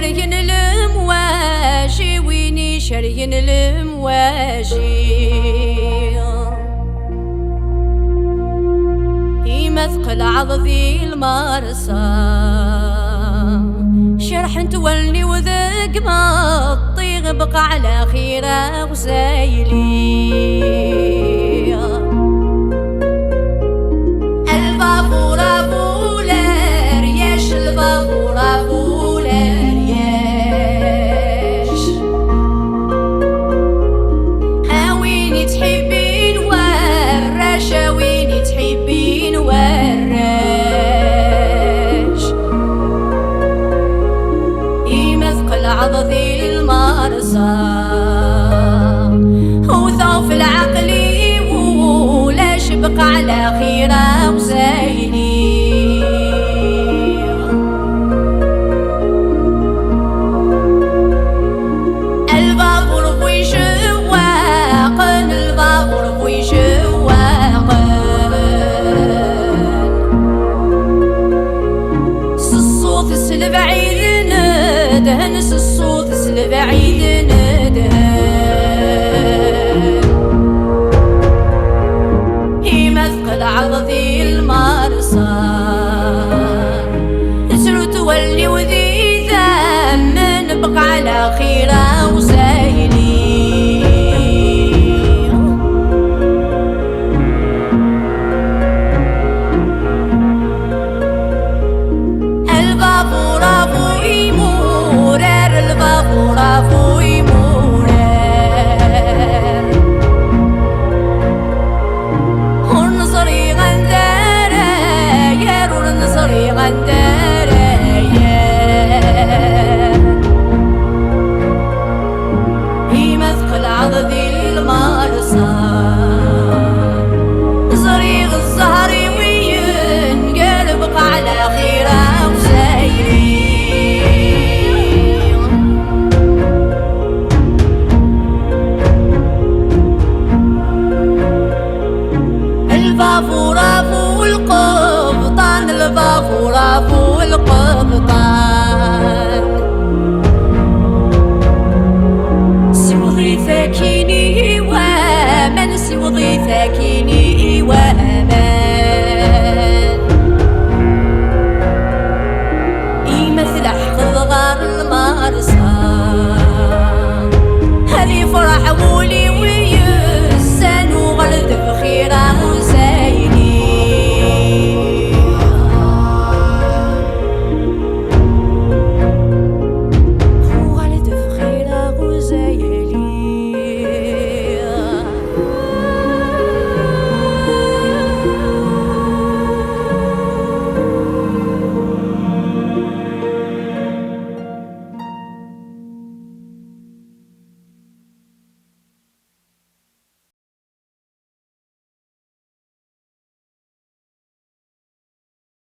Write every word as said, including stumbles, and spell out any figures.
Cergen lemwaji, win icergen lemwaji. Ima tqelɛeḍ di lmersa, cerḥent wallen-iw deg meṭṭi, bqa ɛla xir a Ɣzayli. Lbabuṛ a bu leryac, lbabuṛ a bu leryac. A win ittḥibbin warrac, a win ittḥibbin warrac. Ima tqelɛeḍ di lmersa, wteɣ f lɛeql-iw ulac, bqa ɛla xir a Ɣzayli.